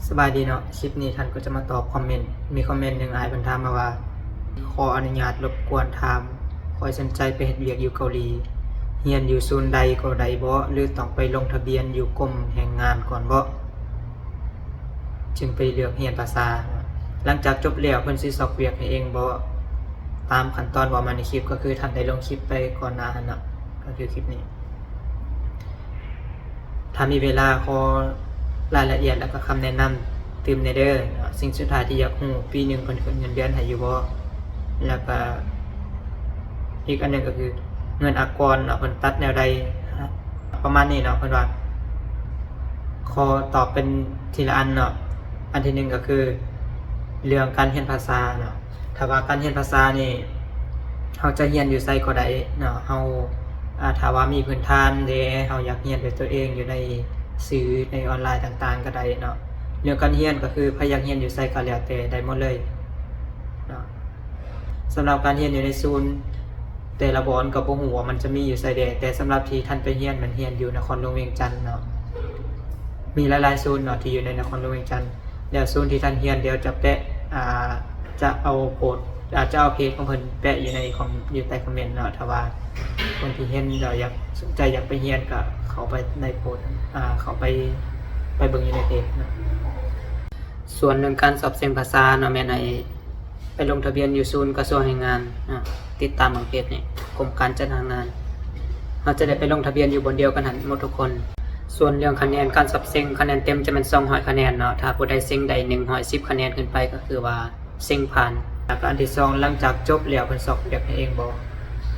ສະບາຍດີເນາະ, ຄລິບນີ້ທ່ານກໍຈະມາຕອບຄອມເມັນ. ມີຄອມເມັນໜຶ່ງ ອ້າຍເພິ່ນຖາມມາວ່າ ຂໍອະນຸຍາດລົບກວນຖາມ, ຂ້ອຍສົນໃຈໄປເຮັດວຽກຢູ່ເກົາຫຼີ, ຮຽນຢູ່ສູນໃດກໍໄດ້ບໍ ຫຼືຕ້ອງໄປລົງທະບຽນຢູ່ກົມແຮງງານກ່ອນບໍ ຈຶ່ງໄປເລືອກຮຽນພາສາ? ຫຼັງຈາກຈົບແລ້ວ ເພິ່ນຊິຊອກວຽກໃຫ້ເອງບໍ? ຕາມຂັ້ນຕອນເວົ້າມາໃນຄລິບ ກໍຄືທ່ານໄດ້ລົງຄລິບໄປກ່ອນໜ້າຫັ້ນເນາະ, ກໍຄືຄລິບນີ້. ຖ້າມີເວລາ ຂໍລາຍລະອຽດ ແລະ ກໍຄຳແນະນຳຕື່ມແດ່ເດີ. ສິ່ງສຸດທ້າຍທີ່ຢາກຮູ້ ປີໜຶ່ງເພິ່ນຂຶ້ນເງິນເດືອນໃຫ້ຢູ່ບໍ່? ແລ້ວກໍອີກອັນໜຶ່ງກໍຄື ເງິນອາກອນເນາະ ເພິ່ນຕັດແນວໃດ? ປະມານນີ້ເນາະ. ເພິ່ນວ່າ ຂໍຕອບເປັນທີລະອັນເນາະ. ອັນທີໜຶ່ງກໍຄື ເລື່ອງການຮຽນພາສາເນາະ. ຖ້າວ່າການຮຽນພາສານີ້ ເຮົາຈະຮຽນຢູ່ໃສກໍໄດ້ເນາະ, ເຮົາ ອາ ຖ້າວ່າມີພື້ນຖານເດ້ ເຮົາຢາກຮຽນດ້ວຍຕົວເອງຢູ່ໃນສື່ ໃນອອນລາຍຕ່າງໆກໍໄດ້ເນາະ. ເລື່ອງການຮຽນກໍຄື ໃຜຢາກຮຽນຢູ່ໃສກໍແລ້ວແຕ່ ໄດ້ໝົດເລີຍເນາະ. ສຳລັບການຮຽນຢູ່ໃນສູນ ແຕ່ລະບ່ອນກໍບໍ່ຮູ້ວ່າມັນຈະມີຢູ່ໃສແດ່, ແຕ່ສຳລັບທີ່ທ່ານໄປຮຽນ ມັນຮຽນຢູ່ນະຄອນຫຼວງວຽງຈັນເນາະ, ມີຫຼາຍໆສູນເນາະ ທີ່ຢູ່ໃນນະຄອນຫຼວງວຽງຈັນ. ແລ້ວສູນທີ່ທ່ານຮຽນ ດຽວຈະແປະ ອາ ຈະເອົາໂພສ ອາ ຈະເອົາເພຈຂອງເພິ່ນແປະຢູ່ໃນຄອມ ຢູ່ໃຕ້ຄອມເມັນເນາະ. ຖ້າວ່າຄົນທີ່ເຫັນແລ້ວຢາກ ສົນໃຈຢາກໄປຮຽນ ກໍເຂົ້າໄປໃນໂພສ ອາ ເຂົ້າໄປ ໄປເບິ່ງຢູ່ໃນເພຈເນາະ. ສ່ວນເລື່ອງການສອບເສັງພາສາເນາະ ແມ່ນໃຫ້ໄປລົງທະບຽນຢູ່ສູນກະຊວງແຮງງານ ອາ ຕິດຕາມເບິ່ງເພຈນີ້ ກົມການຈັດຫາງານ. ເຮົາຈະໄດ້ໄປລົງທະບຽນຢູ່ບ່ອນດຽວກັນຫັ້ນໝົດທຸກຄົນ. ສ່ວນເລື່ອງຄະແນນການສອບເສັງ ຄະແນນເຕັມຈະແມ່ນສອງຮ້ອຍຄະແນນເນາະ, ຖ້າຜູ້ໃດເສັງໄດ້ໜຶ່ງຮ້ອຍສິບຄະແນນຂຶ້ນໄປ ກໍຄືວ່າເສັງຜ່ານ. ແລ້ວກໍອັນທີສອງ ຫຼັງຈາກຈົບແລ້ວ ເພິ່ນຊອກວຽກໃຫ້ເອງບໍ?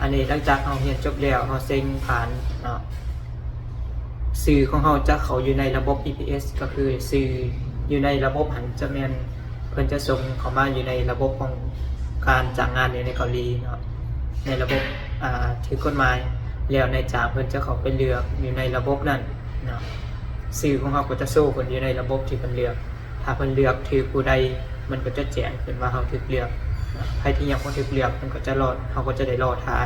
ອັນນີ້ຫຼັງຈາກເຮົາຮຽນຈົບແລ້ວ ເຮົາເສັງຜ່ານເນາະ, ຊື່ຂອງເຮົາຈະເຂົ້າຢູ່ໃນລະບົບ ອີ ພີ ເອສ ກໍຄືຊື່ຢູ່ໃນລະບົບຫັ້ນ ຈະແມ່ນເພິ່ນຈະສົ່ງເຂົ້າມາຢູ່ໃນລະບົບຂອງການຈ້າງງານຢູ່ໃນເກົາຫຼີເນາະ, ໃນລະບົບ ອາ ຖືກກົດໝາຍ. ແລ້ວນາຍຈ້າງເພິ່ນຈະເຂົ້າໄປເລືອກຢູ່ໃນລະບົບນັ້ນເນາະ, ຊື່ຂອງເຮົາກໍຈະໂຊຂຶ້ນຢູ່ໃນລະບົບທີ່ເພິ່ນເລືອກ. ຖ້າເພິ່ນເລືອກຖືກຜູ້ໃດ ມັນກໍຈະແຈ້ງຂຶ້ນວ່າເຮົາຖືກເລືອກ. ໃຜທີ່ຍັງບໍ່ຖືກເລືອກ ເພິ່ນກໍຈະລໍ ເຮົາກໍຈະໄດ້ລໍຖ້າ.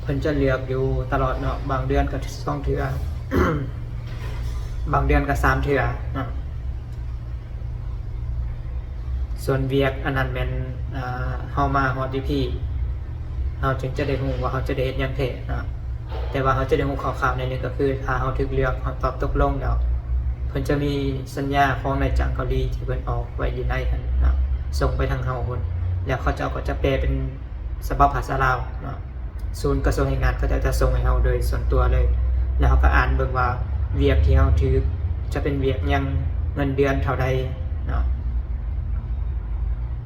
ເພິ່ນຈະເລືອກຢູ່ຕະຫຼອດເນາະ, ບາງເດືອນກໍສອງເທື່ອ ບາງເດືອນກໍສາມເທື່ອເນາະ. ສ່ວນວຽກອັນນັ້ນແມ່ນ ອາ ເຮົາມາຮອດຢູ່ພີ້ ເຮົາຈຶ່ງຈະໄດ້ຮູ້ວ່າເຮົາຈະໄດ້ເຮັດຫຍັງແທ້ເນາະ. ແຕ່ວ່າເຮົາຈະໄດ້ຮູ້ຄ່າວໆແນວໜຶ່ງ ກໍຄືຖ້າເຮົາຖືກເລືອກ ເຮົາຕອບຕົກລົງແລ້ວ ເພິ່ນຈະມີສັນຍາຂອງນາຍຈ້າງເກົາຫຼີທີ່ເພິ່ນອອກໄວ້ຢູ່ໃນຫັ້ນເນາະ ສົ່ງໄປທາງເຮົາພຸ້ນ, ແລ້ວເຂົາເຈົ້າກໍຈະແປເປັນສະບັບພາສາລາວເນາະ. ສູນກະຊວງແຮງງານເຂົາເຈົ້າຈະສົ່ງໃຫ້ເຮົາໂດຍສ່ວນຕົວເລີຍ, ແລ້ວເຮົາກໍອ່ານເບິ່ງວ່າວຽກທີ່ເຮົາຖືກຈະເປັນວຽກຫຍັງ, ເງິນເດືອນເທົ່າໃດເນາະ,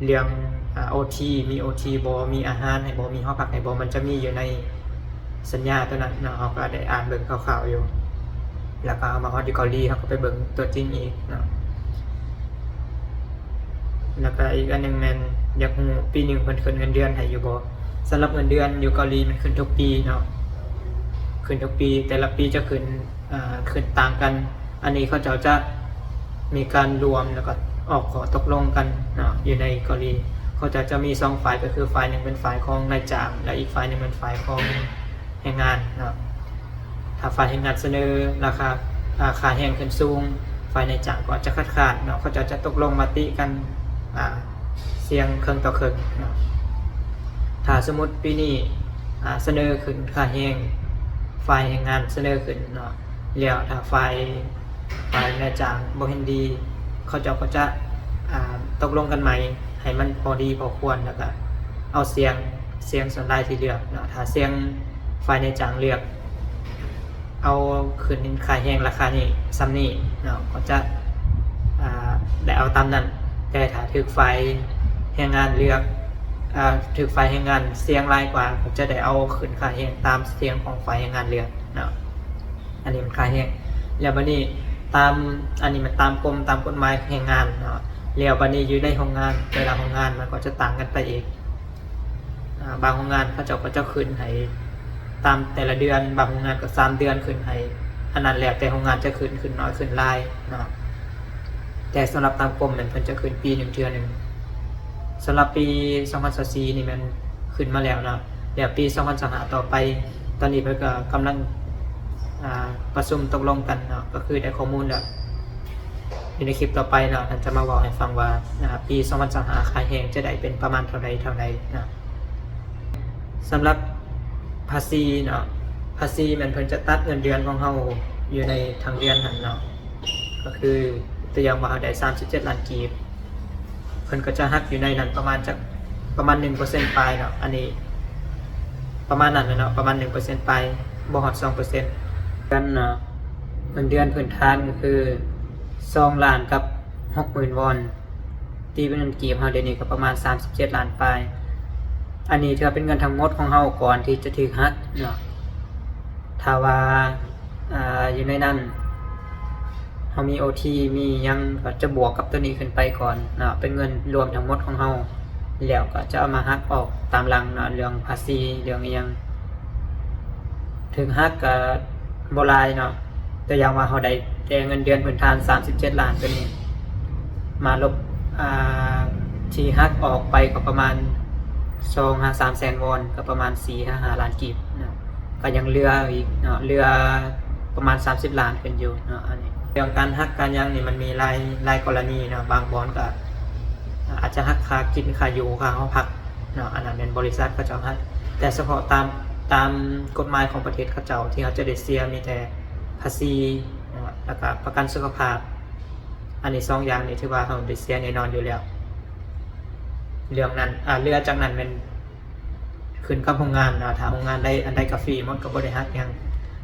ເລື່ອງ ອາ ໂອທີ ມີໂອທີບໍ່, ມີອາຫານໃຫ້ບໍ່, ມີຫໍພັກໃຫ້ບໍ່, ມັນຈະມີຢູ່ໃນ ສັນຍາຕົວນັ້ນເນາະ, ເຮົາກໍໄດ້ອ່ານເບິ່ງຄ່າວໆຢູ່ ແລ້ວກໍເຮົາມາຮອດຢູ່ເກົາຫຼີ ເຮົາກໍໄປເບິ່ງຕົວຈິງອີກເນາະ. ແລ້ວກໍອີກອັນໜຶ່ງແມ່ນຢາກຮູ້ ປີໜຶ່ງເພິ່ນຂຶ້ນເງິນເດືອນໃຫ້ຢູ່ບໍ່? ສຳລັບເງິນເດືອນຢູ່ເກົາຫຼີມັນຂຶ້ນທຸກປີເນາະ, ຂຶ້ນທຸກປີ, ແຕ່ລະປີຈະຂຶ້ນ ອາ ຂຶ້ນຕ່າງກັນ. ອັນນີ້ເຂົາເຈົ້າຈະມີການລວມ ແລ້ວກໍອອກຂໍ້ຕົກລົງກັນເນາະ ຢູ່ໃນເກົາຫຼີ. ເຂົາເຈົ້າຈະມີສອງຝ່າຍ ກໍຄືຝ່າຍໜຶ່ງເປັນຝ່າຍຂອງນາຍຈ້າງ ແລະ ອີກຝ່າຍໜຶ່ງເປັນຝ່າຍຂອງແຮງງານເນາະ. ຖ້າຝ່າຍແຮງງານສະເໜີລາຄາ ອາ ຄ່າແຮງຂຶ້ນສູງ ຝ່າຍນາຍຈ້າງກໍອາດຈະຄັດຄ້ານເນາະ, ເຂົາເຈົ້າຈະຕົກລົງມະຕິກັນ ອາ ສຽງເຄິ່ງຕໍ່ເຄິ່ງເນາະ. ຖ້າສົມມຸດປີນີ້ ອາ ສະເໜີຂຶ້ນຄ່າແຮງ ຝ່າຍແຮງງານສະເໜີຂຶ້ນເນາະ, ແລ້ວຖ້າຝ່າຍ ຝ່າຍນາຍຈ້າງບໍ່ເຫັນດີ ເຂົາເຈົ້າກໍຈະ ອາ ຕົກລົງກັນໃໝ່ໃຫ້ມັນພໍດີພໍຄວນ ແລ້ວກໍເອົາສຽງ ສຽງສ່ວນຫຼາຍທີ່ເລືອກເນາະ. ຖ້າສຽງຝ່າຍນາຍຈ້າງເລືອກ ເອົາຂຶ້ນຄ່າແຮງລາຄານີ້ ສ່ຳນີ້ເນາະ ກໍຈະ ອາ ໄດ້ເອົາຕາມນັ້ນ. ແຕ່ຖ້າຖືກຝ່າຍແຮງງານເລືອກ ອາ ຖືກຝ່າຍແຮງງານສຽງຫຼາຍກວ່າ ກໍຈະໄດ້ເອົາຂຶ້ນຄ່າແຮງຕາມສຽງຂອງຝ່າຍແຮງງານເລືອກເນາະ. ອັນນີ້ມັນຄ່າແຮງ. ແລ້ວບັດນີ້ຕາມ ອັນນີ້ມັນຕາມກົມ ຕາມກົດໝາຍແຮງງານເນາະ. ແລ້ວບັດນີ້ຢູ່ໃນໂຮງງານ ແຕ່ລະໂຮງງານມັນກໍຈະຕ່າງກັນໄປອີກ. ອາ ບາງໂຮງງານເຂົາເຈົ້າກໍຈະຂຶ້ນໃຫ້ຕາມແຕ່ລະເດືອນ, ບາງໂຮງງານກໍສາມເດືອນຂຶ້ນໃຫ້. ອັນນັ້ນແລ້ວແຕ່ໂຮງງານຈະຂຶ້ນ, ຂຶ້ນໜ້ອຍຂຶ້ນຫຼາຍເນາະ. ແຕ່ສຳລັບຕາມກົມນັ້ນ ເພິ່ນຈະຂຶ້ນປີໜຶ່ງເທື່ອໜຶ່ງ. ສຳລັບປີສອງພັນຊາວສີ່ນີ້ແມ່ນຂຶ້ນມາແລ້ວເນາະ, ແລ້ວປີສອງພັນຊາວຫ້າຕໍ່ໄປ. ຕອນນີ້ເພິ່ນກໍກຳລັງ ອາ ປະຊຸມຕົກລົງກັນເນາະ, ກໍຄືໄດ້ຂໍ້ມູນແລ້ວ. ຢູ່ໃນຄລິບຕໍ່ໄປເນາະ ທ່ານຈະມາເວົ້າໃຫ້ຟັງວ່າ ອາ ປີສອງພັນຊາວຫ້າ ຄ່າແຮງຈະໄດ້ເປັນປະມານເທົ່າໃດເທົ່າໃດເນາະ. ສຳລັບພາສີເນາະ ພາສີແມ່ນເພິ່ນຈະຕັດເງິນເດືອນຂອງເຮົາຢູ່ໃນທັງເດືອນຫັ້ນເນາະ ກໍຄືຕົວຢ່າງວ່າເຮົາໄດ້ສາມສິບເຈັດລ້ານກີບ ເພິ່ນກໍຈະຫັກຢູ່ໃນນັ້ນປະມານຈັກ ປະມານໜຶ່ງເປີເຊັນປາຍເນາະ ອັນນີ້ປະມານນັ້ນແຫຼະເນາະ ປະມານໜຶ່ງເປີເຊັນປາຍ ບໍ່ຮອດສອງເປີເຊັນ ເດືອນເນາະ. ເງິນເດືອນພື້ນຖານກໍຄືສອງລ້ານກັບຫົກໝື່ນວອນ ຕີເປັນເງິນກີບເຮົາດຽວນີ້ກໍປະມານສາມສິບເຈັດລ້ານປາຍ. ອັນນີ້ຖືວ່າເປັນເງິນທັງໝົດຂອງເຮົາກ່ອນທີ່ຈະຖືກຫັກເນາະ. ຖ້າວ່າ ອາ ຢູ່ໃນນັ້ນ ເຮົາມີໂອທີ ມີຫຍັງ ກໍຈະບວກກັບຕົວນີ້ຂຶ້ນໄປກ່ອນເນາະ ເປັນເງິນລວມທັງໝົດຂອງເຮົາ ແລ້ວກໍຈະເອົາມາຫັກອອກຕາມຫຼັງເນາະ ເລື່ອງພາສີ ເລື່ອງອີ່ຫຍັງ ຖືກຫັກກໍບໍ່ຫຼາຍເນາະ. ຕົວຢ່າງວ່າເຮົາໄດ້ແຕ່ເງິນເດືອນພື້ນຖານສາມສິບເຈັດລ້ານຕົວນີ້ ມາລົບ ອາ ທີ່ຫັກອອກໄປກໍປະມານສອງຫາສາມແສນວອນ ກໍປະມານສີ່ຫາຫ້າລ້ານກີບເນາະ. ກໍຍັງເຫຼືອອີກເນາະ ເຫຼືອປະມານສາມສິບລ້ານຂຶ້ນຢູ່ເນາະ. ອັນນີ້ເລື່ອງການຫັກການຫຍັງນີ້ ມັນມີຫຼາຍ ຫຼາຍກໍລະນີເນາະ ບາງບ່ອນກໍອາດຈະຫັກຄ່າກິນ ຄ່າຢູ່ ຄ່າເຮົາພັກເນາະ ອັນນັ້ນແມ່ນບໍລິສັດເຂົາເຈົ້າຫັກ. ແຕ່ສະເພາະຕາມ ຕາມກົດໝາຍຂອງປະເທດເຂົາເຈົ້າ ທີ່ເຮົາຈະໄດ້ເສຍມີແຕ່ພາສີເນາະ ແລ້ວກໍປະກັນສຸຂະພາບ ອັນນີ້ສອງຢ່າງນີ້ຖືວ່າເຮົາໄດ້ເສຍແນ່ນອນຢູ່ແລ້ວ ເລື່ອງນັ້ນ ອາ ເຫຼືອຈາກນັ້ນແມ່ນ ຂຶ້ນກັບໂຮງງານເນາະ ຖ້າໂຮງງານໃດ ອັນໃດກໍຟຣີໝົດ ກໍບໍ່ໄດ້ຫັກຫຍັງ.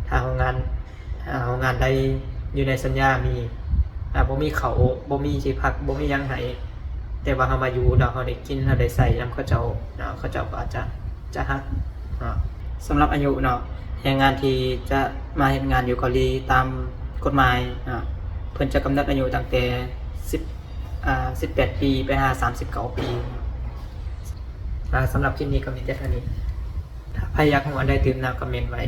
ຖ້າໂຮງງານ ອາ ໂຮງງານໃດຢູ່ໃນສັນຍາມີ ອາ ບໍ່ມີເຂົ້າ ບໍ່ມີທີ່ພັກ ບໍ່ມີຫຍັງໃຫ້ ແຕ່ວ່າເຮົາມາຢູ່ເນາະ ເຮົາໄດ້ກິນ ເຮົາໄດ້ໃຊ້ນຳເຂົາເຈົ້າເນາະ ເຂົາເຈົ້າກໍອາດຈະ ຈະຫັກເນາະ. ສຳລັບອາຍຸເນາະ ແຮງງານທີ່ຈະມາເຮັດງານຢູ່ເກົາຫຼີຕາມກົດໝາຍເນາະ ເພິ່ນຈະກຳນົດອາຍຸຕັ້ງແຕ່ສິບ ອາ ສິບແປດປີໄປຫາສາມສິບເກົ້າປີ. ອາ ສຳລັບຄລິບນີ້ກໍມີແຕ່ເທົ່ານີ້. ຖ້າໃຜຢາກຮູ້ອັນໃດຕື່ມນະ ຄອມເມັນໄວ້.